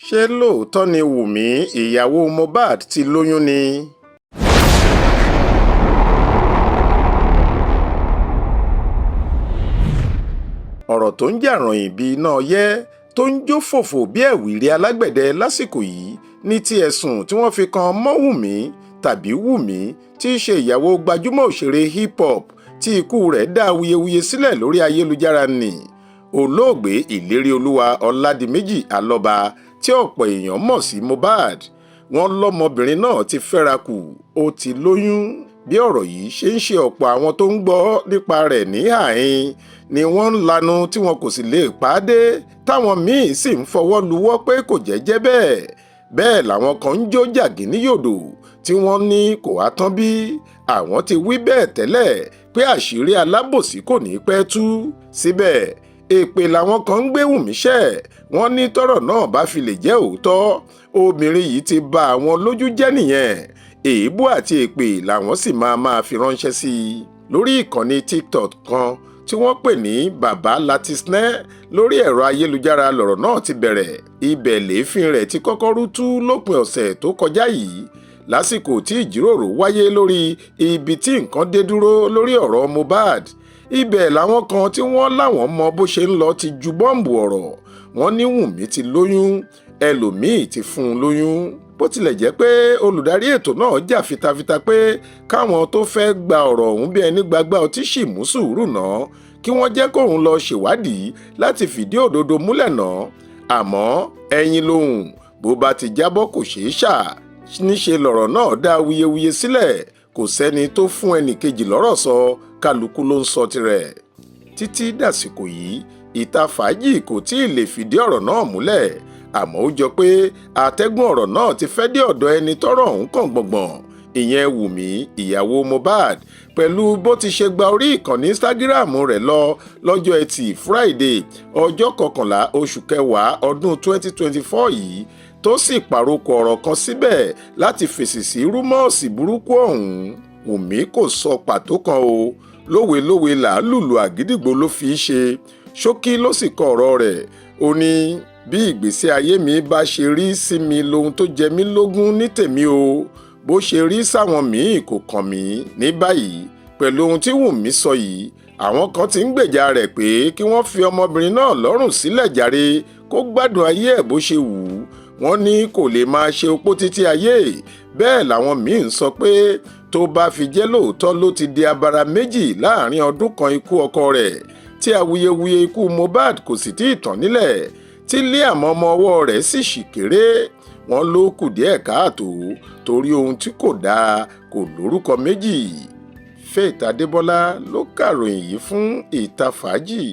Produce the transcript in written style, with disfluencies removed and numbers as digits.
Ṣé lóòótọ́ ni Wùmí ìyàwó Mohbad ti lóyún ni? Ọ̀rọ̀ tó ń jà ròhìn bíi iná ọyẹ́ tó ń jó fòfò bí ẹ̀wìrì alágbẹ̀dẹ lásìkò yìí ní ti ẹ̀sùn tí wọ́n fi kan Mọ́wùmí tàbí Wùmí tí í ṣe ìyàwó gbajúmọ̀ òṣèré hip hop tí ikú rẹ̀ dá awuyewuye sílẹ̀ lórí ayélujára ní olóògbé Ìléríolúwà Ọládìméjì Alọ́ba tí ọ̀pọ̀ èèyàn mọ̀ sí Mohbad. Wọ́n lọ́mọbìnrin náà ti fẹ́ra kù, ó ti lóyún. Bí ọ̀rọ̀ yìí ṣe ń ṣe ọ̀pọ̀ àwọn tó ń gbọ́ nípa rẹ̀ ní àhín ni wọ́n ń lanu tí wọn kò sì lè pa á dé, táwọn míín sì ń fọwọ́ luwọ́ pé kò jẹ́ jẹ́ bẹ́ẹ̀. Bẹ́ẹ̀ làwọn kan ń jó jàgínníyòdò tí wọ́n ní kò wá tán bí. Àwọn ti wí bẹ́ẹ̀ tẹ́lẹ̀ pé àṣírí alábòsí kò ní pẹ́ tú. Síbẹ̀ èpè làwọn kan ń gbé Wùmí ṣẹ́. Wọ́n ní tọ́rọ̀ náà bá fi lè jẹ́ òótọ́, obìnrin yìí ti ba àwọn lójú jẹ́ nìyẹn. Èébú àti èpè làwọn sì máa máa fi ránṣẹ́ sí i. Lórí ìkànnì TikTok kan tí wọ́n pè ní Baba Latisne lórí ẹ̀rọ ayélujára lọ̀rọ̀ náà ti bẹ̀rẹ̀. Ibẹ̀ lèéfín rẹ̀ ti kọ́kọ́ rútú lópin ọ̀sẹ̀ tó kọjá yìí, lásìkò tí ìjíròrò wáyé lórí ibi tí nǹkan dé dúró lórí ọ̀rọ̀ Mohbad. Ibẹ̀ làwọn kan tí wọ́n láwọn mọ bó ṣe ń lọ ti ju bọ́ǹbù ọ̀rọ̀. Wọ́n ní Wùmí ti lóyún, ẹlòmíì ti fún un lóyún. Bó tilẹ̀ jẹ́ pé olùdarí ètò náà jà fitafita pé káwọn tó fẹ́ gba ọ̀rọ̀ ọ̀hún bí ẹni gbagbá ọtí sì mú sùúrù náà, kí wọ́n jẹ́ kóun lọ ṣèwádìí láti fìdí òdodo múlẹ̀ náà. Àmọ́ ẹ̀yìn lòun bó bá ti jábọ́ kò ṣeé ṣà. Níṣe lọ̀rọ̀ náà dá awuyewuye sílẹ̀, kò sẹ́ni tó fún ẹnì kejì lọ́rọ̀ sọ, kálukú ló ń sọ tirẹ̀. Títí dàsìkò yìí, ìta fàájì kò tí ì lè fìdí ọ̀rọ̀ náà múlẹ̀, àmọ́ ó jọ pé àtẹ́gùn ọ̀rọ̀ náà ti fẹ́ dé ọ̀dọ̀ ẹni tọ́rọ̀ ọ̀hún kàn gbọ̀ngbọ̀n, ìyẹn Wùmí ìyàwó Mohbad, pẹ̀lú bó ti ṣe gba orí ìkànnì Instagram rẹ̀ lọ lọ́jọ́ Ẹtì Friday, ọjọ́ 11 oṣù kẹwàá ọdún 2024 yìí, tó sì pàrokò ọ̀rọ̀ kan síbẹ̀ láti fèsì sí rúmọ́ọ̀sì burúkú ọ̀hún. Wùmí kò sọ pàtó kan o, lówelówe làálùlù àgídìgbò ló fi í ṣe, ṣókí ló sì kọ ọ̀rọ̀ rẹ̀. Ó ní bí ìgbésí ayé mi bá ṣe rí sí mi lohun tó jẹ mí lógún ní tèmi o, bó ṣe rí sáwọn míì kò kàn mí. Ní báyìí, pẹ̀lú ohun tí Wùmí sọ yìí, àwọn kan ti ń gbèjà rẹ̀ pé kí wọ́n fi ọmọbìnrin náà lọ́rùn sílẹ̀ jàre, kó gbádùn ayé ẹ̀ bó ṣe wù ú. Wọ́n ní kò lè máa ṣe opó títí ayé. Bẹ́ẹ̀ làwọn míín ń sọ pé tó bá fi jẹ́ lóòótọ́ ló ti di abara méjì láàrin ọdún kan ikú ọkọ rẹ̀, tí awuyewuye ikú Mohbad kò sì tí ì tán nílẹ̀, tí Liam ọmọ ọwọ́ rẹ̀ sì ṣì kéré, wọ́n ló kù díẹ̀ káàtó, torí ohun tí kò dáa kò lórúkọ méjì. Faith Adébọlá ló kàròyìn yìí fún Ìta Fàájì.